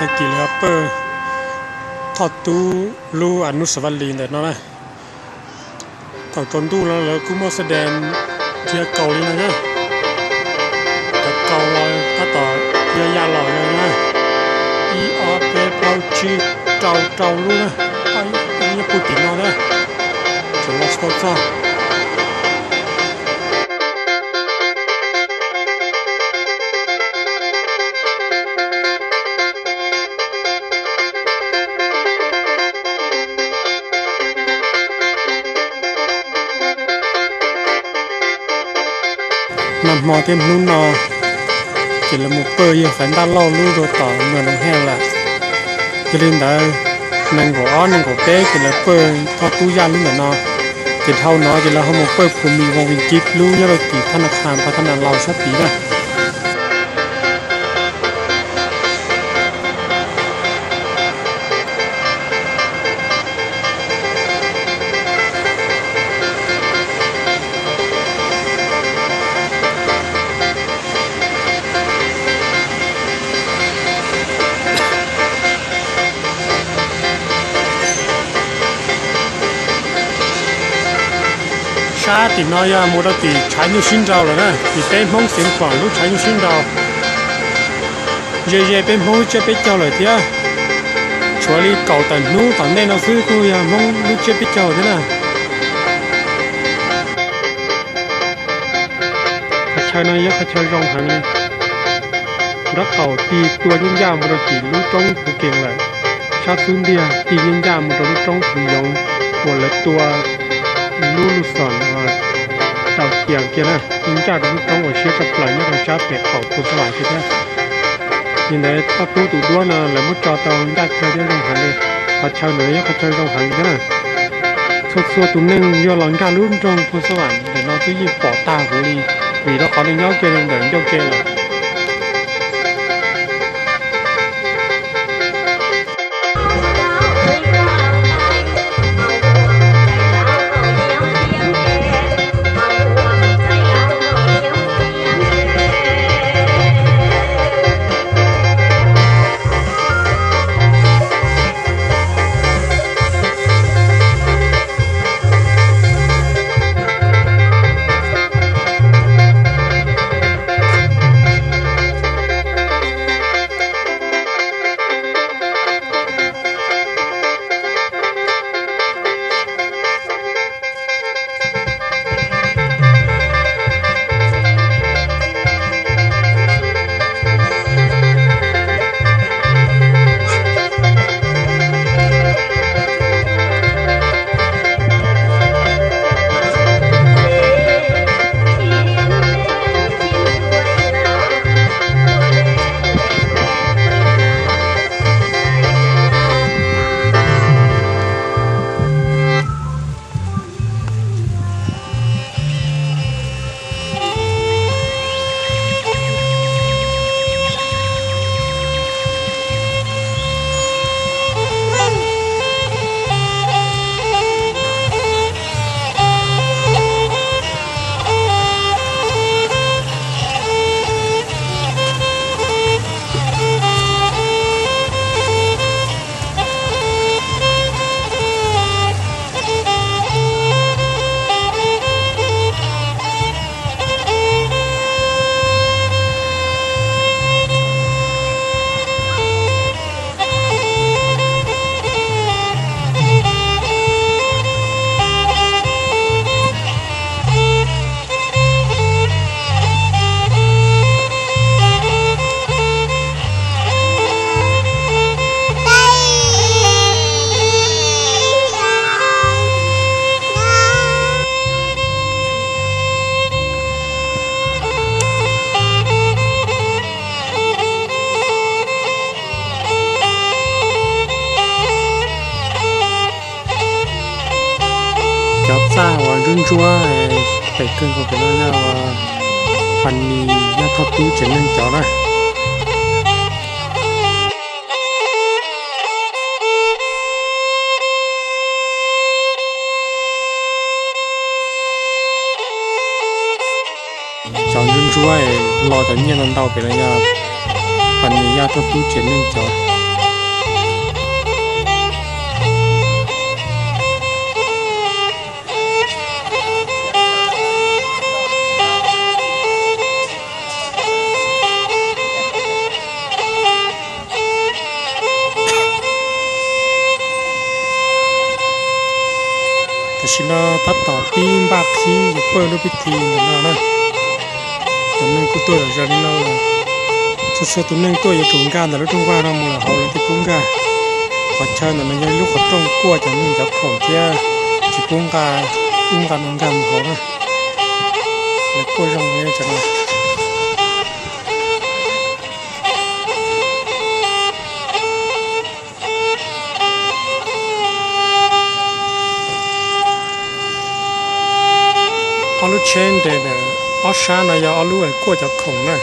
Tag kis lawv pawj Thoj Tub lub Anusavali ntawm no na. Thaum tsaus ntuj los lawv kuj muaj xab dees thiab kaus li no na. Cov kaus los tab tom yog ya los li na. Ib ob peb plaub tsib rau rau lub na. Nyob puag tim no na. Tseem los tsis tau txog. Nag hmo thiab hnub no ces lawv mus pawj yawg Faiv Ntaj Lauj lub rau tom Mws Noov Hej lawm. Yog li ntawd, nees nkaum ob nees nkaum peb ces lawv pawj Thoj Tub Yaj lub ntawm no. Ces dhau no ces lawv ho mus pawj Phum Mis Voos Vim Kib lub nyob rau tim Thaj Nas Khas Npha Thaj Nas Laus sab tid na. Sab tim no yog mus rau tim tshav nyuj sib nraus lawm na, tim peb Hmoob Xeev Khuam lub tshav nyuj sib nraus. Ze ze peb Hmoob lub tsiab peb caug lawm thiab. Tshuav li kaum tawm hnub tom ntej no xwb kuj yog Hmoob lub tsiab peb caug thiab na. Qhov chaw no yog qhov chaw zoo heev li. Nraub qaum tig tua nyob ncaj mus rau tim lub roob Phuv Kees lawm. Sab xub ntiag tig nyob ncaj mus rau lub roob Phuv Yoov uas lawv tua lub lub xom rau tias kiag na, nyob ncaj rau lub roob uas siab tshaj plaws nyob rau sab pem qaum Phu Xab Vam kiag thiab. Yog ntawd Thoj Tub tus duab no lawv muab tso tau ncaj kawg thiab zoo heev li. Qhov chaw ntawm no yog qhov chaw zoo heev li thiab na. Txhua txhua tus neeg yog los nkag lub nroog Phu Xab Vam ntawm no twb yeej pom tag huv li, vim rau qhov nws nyob kiag ntawm ncauj ke lawm. Cov txaj uas ntsuab ntsuab pem kawg nkaus pem no yog Phas Nis Yaj Thoj Tub tsev neeg cov na. Cov ntsuab ntsuab los cov nyiaj ntau ntau pem no yog Phas Nis Yaj Thoj Tub tsev neeg cov. Tam sim no tab tom pib npaj qhib yuav pawj lub pib ti ntawm no na. Cov neeg kuj tuaj zom zaws li no lawm. Txhua txhua tus neeg tuaj yuav tsum nkag ntawm lub rooj vag no mus lawm hauv lawv thiaj pub nkag. Qhov chaw ntawm no yog ib lub qhov rooj kuaj cov neeg cov khoom thiab tsis pub nqa ub nqa no nkag mus hauv na. Lawv kuaj zoo li cov no. Ob lub tsheb nres ntawm ob sab no yog ob lub kuaj cov khoom na.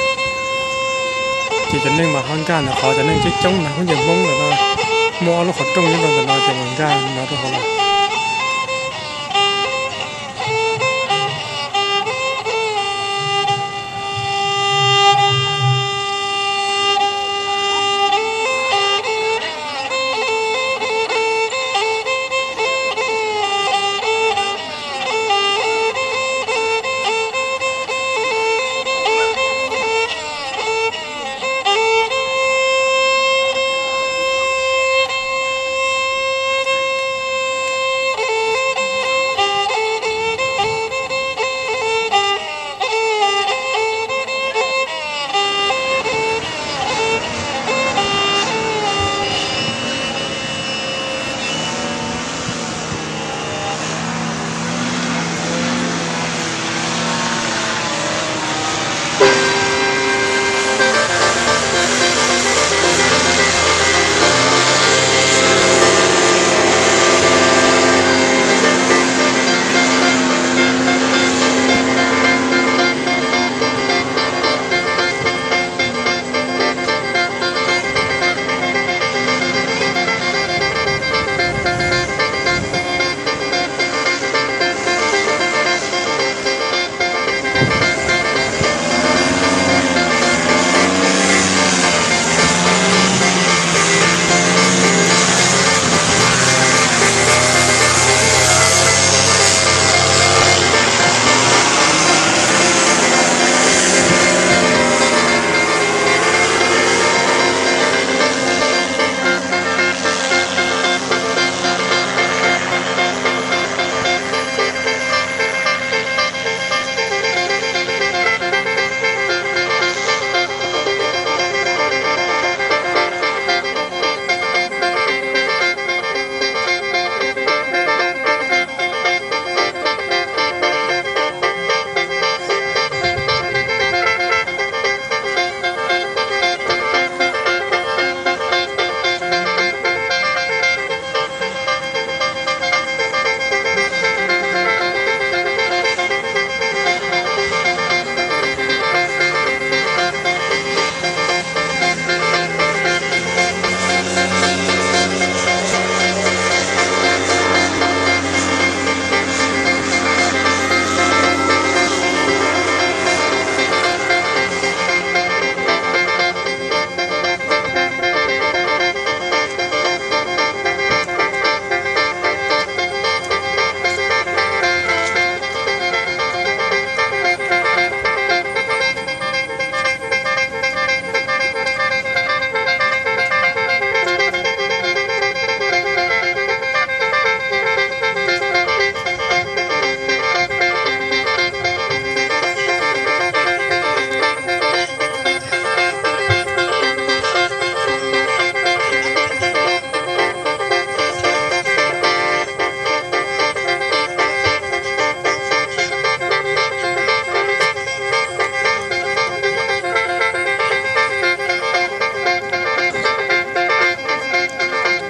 Ces cov neeg mas ho nkag ntawm qhov cov neeg coob coob ntawd, hub nce Hmoob ntawm no, muaj ob lub qhov rooj nyob rau ntawm no ces mas nkag no rau hauv lawm.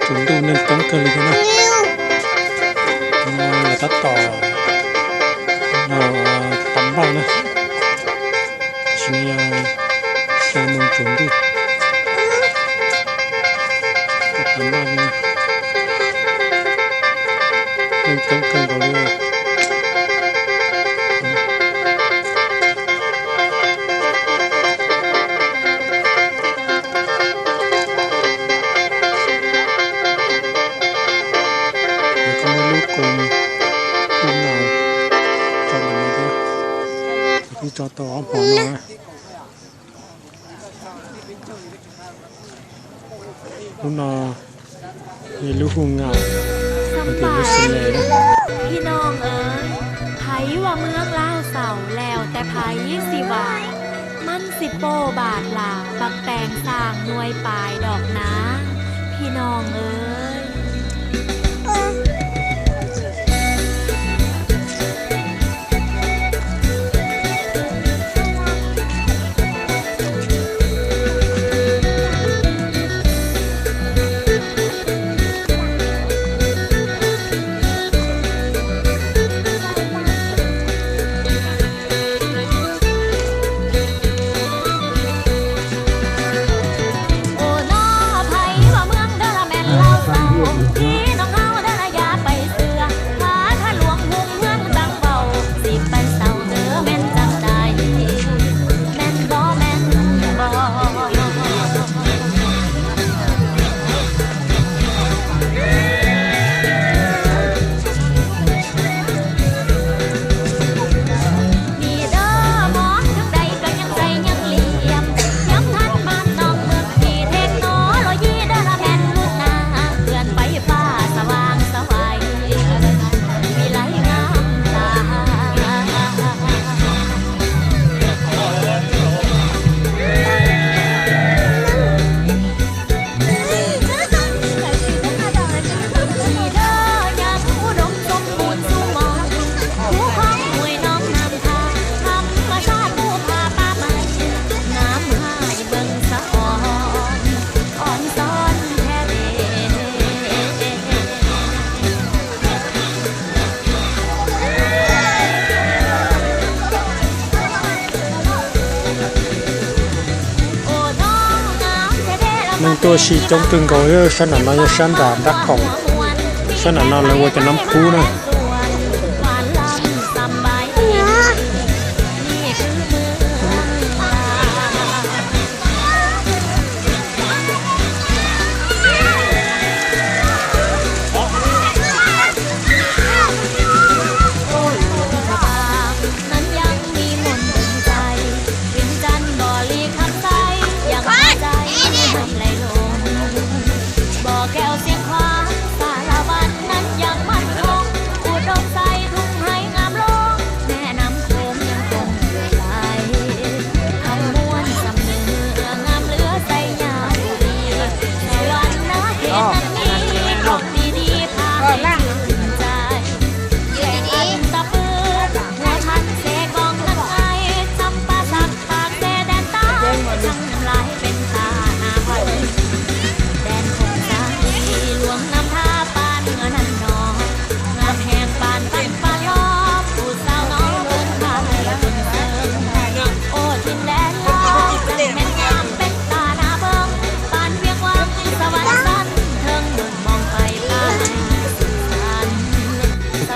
Tsaus ntuj neeg coob kawg li thiab na. Lawv tab tom tau npaj na. Tam sim no yog xya moo tsaus ntuj. Tau npaj li, neeg coob kawg nkaus li. Lawv kuj muaj lub koos ub no tso ntawm no thiab, lawv kuj tso tau ob hmo no. Lub no yog lub hu ngaus, lawv Phi noog aw, phais yuav muab laug xaus lawm tes phais yib xis vas, mab xis pos bas las pab teem xaam nuav pais dom nav, phi noog aw. Neeg tuaj si coob kawg nkaus, sab nram no yog sab nram Dab Khoom, sab nram no lawv ua cov nab phub na.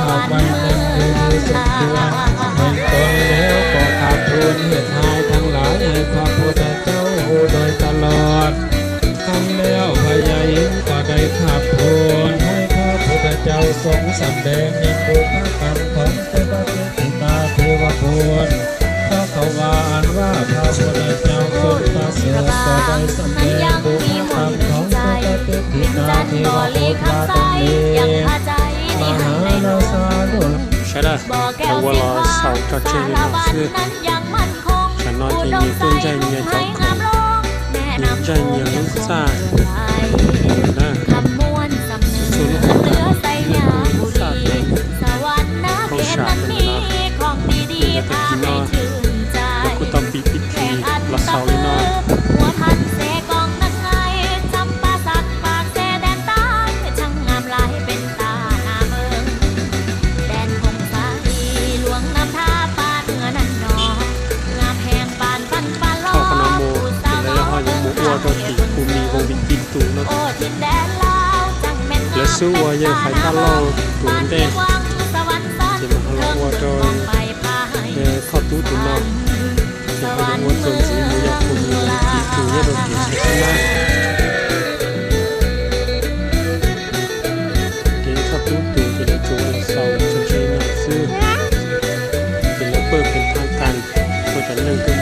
Khau vaj neeg twg twg tseem tuaj, heev tau lawm kom khab thuam, heev hais thaaj lawm, hais พระพุทธเจ้า hu dawm ตลอด Thaaj lawm, พญาอินทร์ kom dawm khab thuam, hais พระพุทธเจ้า ทรงสำแดง ยัง บุพกรรม ของเทพบุตรเทพธิดาเทวพร เพราะเขาว่าอันว่าพระพุทธเจ้าทรงประเสริฐ ก็ได้สำแดงบุพกรรมของเทพบุตรเทพธิดาเทวพรว่าดังนี้ มหาราชาดุล Saib na, lawv ua los xaus tso tseg li no xwb. Tam no ces nyias tuaj ntsaig nyias cov khoom, nyias ntsaig nyias lub txaj na. Txhua lub hauv nyias lub txaj, hauv sam tam no. Ces tag kis no lawv kuj tau piv pib tis los xaus li no. Thauj qhov no mus ces lawv ho yuav mus ua rau tim khu Mis Voos Viv Tiv tus no. Lawv xub ua yawg Hais Taj Lauj tus ntej, ces mam ho los ua rau Thoj Tub tus no. Ces ho yuav ua txuas ntxiv mus yog khu Mis Voos Viv Tiv tus nyob rau tim Hais Taj Nab. Ces Thoj Tub tus ces lawv tsuas ua xaus tso tseg li no xwb. Ces lawv pawj pheej thaj tas, ua cov neeg tuaj